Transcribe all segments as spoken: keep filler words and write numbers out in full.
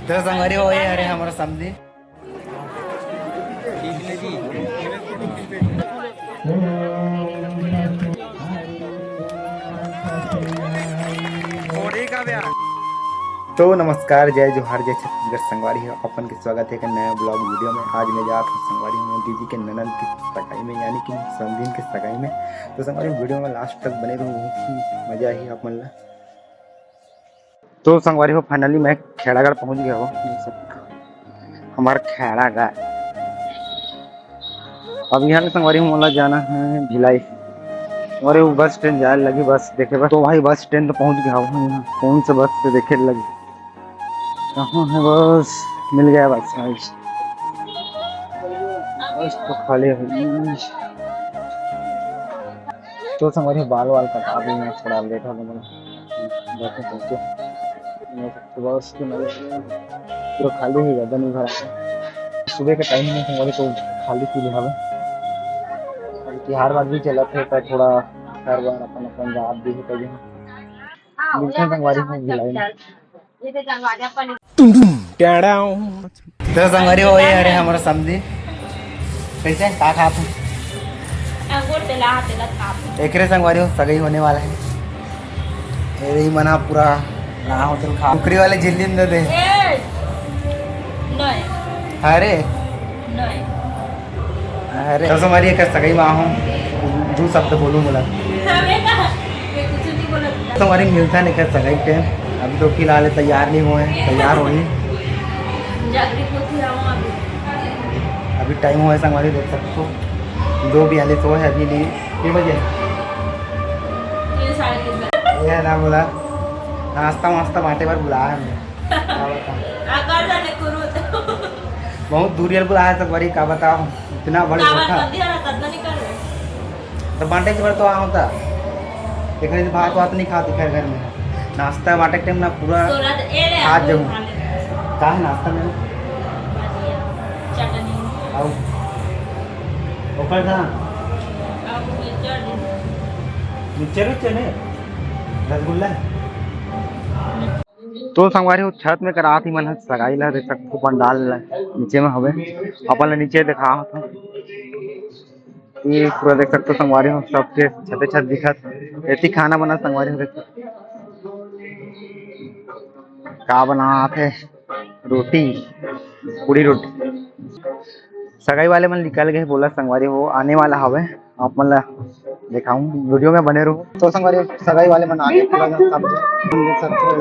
तो संगवारी हो, ये हरे हमर समधी। तो नमस्कार, जय जोहार, जय छत्तीसगढ़ संगवारी हो, अपन के स्वागत हे एक नया vlog video में। आज मैं जात हूँ संगवारी हो दीदी के ननद की सगाई में, यानी कि समधिन के सगाई में। तो संगवारी video में last तक बने रहू, बहुत ही मजा आही आप मन ला। तो संगवारी हो, finally मैं खेड़ागढ़ पहुंच गया हूँ। हमार खेड़ागढ़। अब यहाँ ले संगवारी हो, मोला जाना है भिलाई। संगवारी हो, bus stand जाए लगी, bus देखे बस। तो भाई, bus stand तो पहुंच गया हूँ। यहाँ कौन से bus से देखे लगी, कहाँ है bus? मिल गया bus, भाई। Bus तो खाली है। तो संगवारी हो, बाल वाल कटा दी मैं, थोड़ा late हो गया। बस में पहुंचे। बस के नल पूरा खाली हो गया, नहीं भरा। सुबह के time में संगवारी तो खाली पीले हवे। अभी तिहार वार भी चलत हे, तो थोड़ा घर बार अपन अपन रात भी हे, तो यहाँ मिलते हैं संगवारी हो भिलाई में। तो संगवारी हो, ये हरे हमर समधी। कैसे, का खात हूँ? अंगूर तेला, तेला खात हूँ। एकरे संगवारी हो, सगाई होने वाला है। ये रही मना पूरा ना होटल खा, कुकरी वाले झिल्ली में दे दे। ए! नहीं। अरे। नहीं। अरे, तो संगवारी एकर सगाई में आहूँ, दू शब्द बोलू मोला। हमें का? ये कुछ नहीं बोला। तो संगवारी मिलता नहीं कर सगाई के, अभी तो फिलहाल तैयार नहीं हुए हैं, तैयार होही। जागरूक होती हूँ अभी। अभी time हुआ है संगवारी, देख सकते हो, दो बयालीस हुआ है अभी नहीं। के बजे? तीन, साढ़े तीन बजे। ये ना बोला, नाश्ता वास्ता बांटे बर बुलाया है हमें। का बताऊं? आ, कर जाने कुरुत। बहुत दूरियर बुलाया है संगवारी, का बताओ, इतना बड़े का धोखा। बात कर दिया, कतना नहीं कर रहे। तो बांटे के बर तो आ होता, लेकिन भात वात नहीं खाते खैर घर में। नाश्ता बांटे के time ना पूरा सोलह तो ए ले, खा आप जाऊं। खा ले। का है नाश्ता में? भजिया, चटनी। आओ। ओकर था? अब मिक्सचर दे। मिक्सचर उक्सचर नहीं? रसगुल्ला है? तो संगवारी हो, छत में करात ही मन ह सगाई ला, देख सकते हो पंडाल ला, नीचे में हवे, अपन ला नीचे दिखावत हूँ। ये पूरा देख सकते हो संगवारी हो, सबके छते छत दिखत। एती खाना बना संगवारी हो, देख सकते हो। का बनात हे? रोटी, पूड़ी रोटी। सगाई वाले मन निकल गए, बोला संगवारी हो आने वाला हवे, आप मन ला दिखाऊं, video में बने रहो। तो संगवारी, सगाई वाले मन आगे, पूरा जन सब देख सकते हो।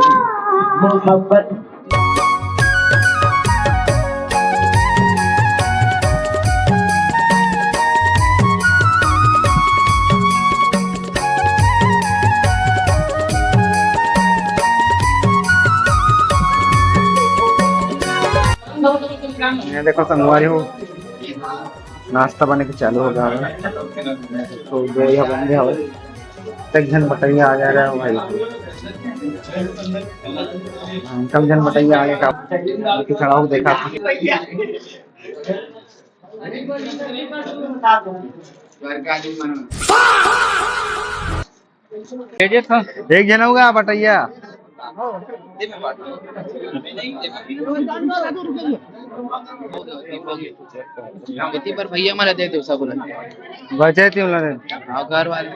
ये देखो संगवारी हो, नाश्ता बने के चालू हो गया है। तो दो यह बन गया हो, एक झन बटैया आ गया रहा भाई। हाँ, कम झन बटैया आ गया का, कि खड़ा हो देखा। एक झन होगा बटैया। एती पर भैया मला दे दो सब ला। बचे थे उन्होंने। हाँ, घर वाले।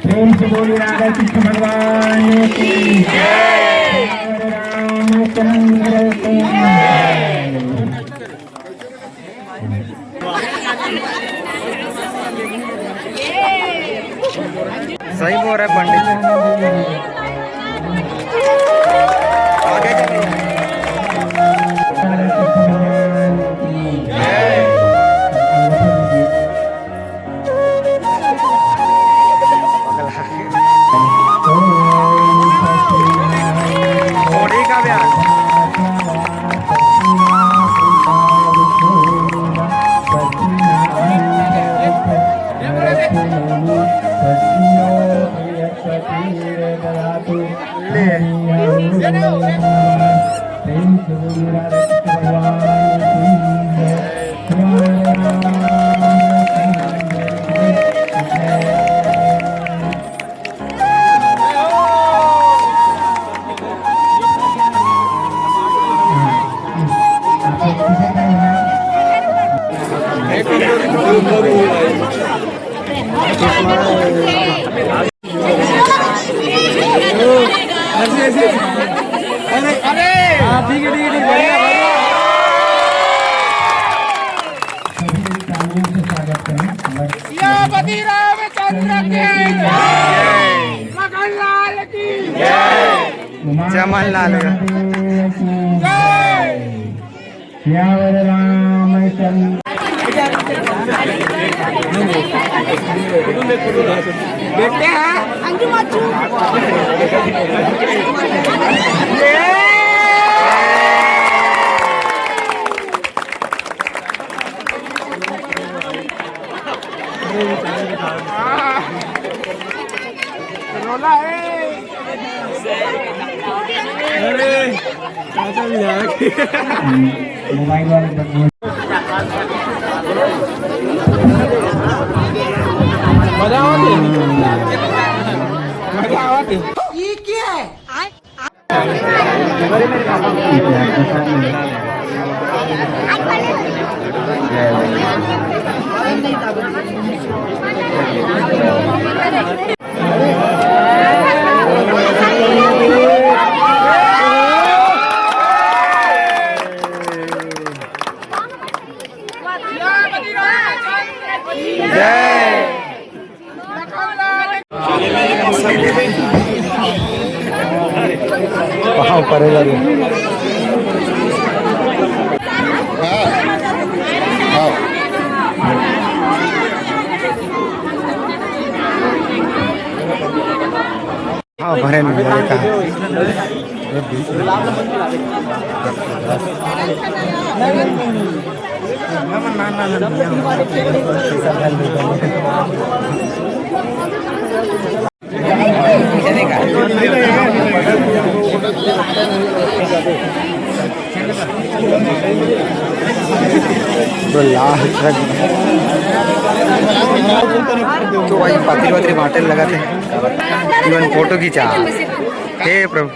प्रेम से बोलिए राधा कृष्ण भगवान की जय। रामचंद्र की जय। सही बोल रहा है पंडित जी। आगे चलो। थोड़ी का ब्याह। ले। अरे, अरे। हाँ, ठीक है, ठीक है, ठीक है, बढ़िया, बढ़िया। सभी तालियों से स्वागत करें। सियापति रामचंद्र की जय। मगन लाल की जय। जमन लाल की जय। सियावर रामचंद्र। देखते हैं। अंजू मत छू। रोला है। अरे, चाचा भी आ गए। मोबाइल वाले बंद। मजा आवत है। मजा आवत है। ये क्या है? पाँव परे लगे। हाँ, हाँ। हाँ, भरे में भरे का। तो लाल रंग। तो भाई पतरी वतरी बांटे लगा थे, इवन फोटो खींचा। हे प्रभु।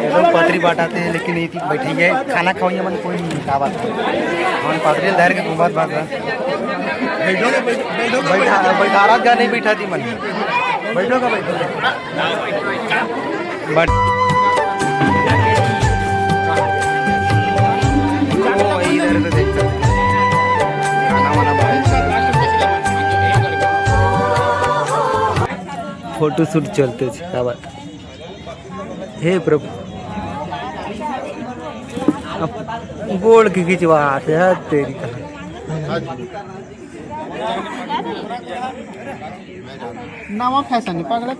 एकदम पतरी बांटाते हैं, लेकिन ये बैठे हैं, खाना खवाइए मन कोई नहीं, का बात है? मन पतरी धर के घूमत बात बा। बैठा, बैठारत का नहीं बैठा थी मन। बैठो का बैठो। बट वो इधर तो देख सकते हैं। खाना वाना बना। फोटो शूट चलते थे, का बात? हे प्रभु, अब गोड़ के खिंचवा आते हैं तेरी कहा। नवा फैशन है, पगला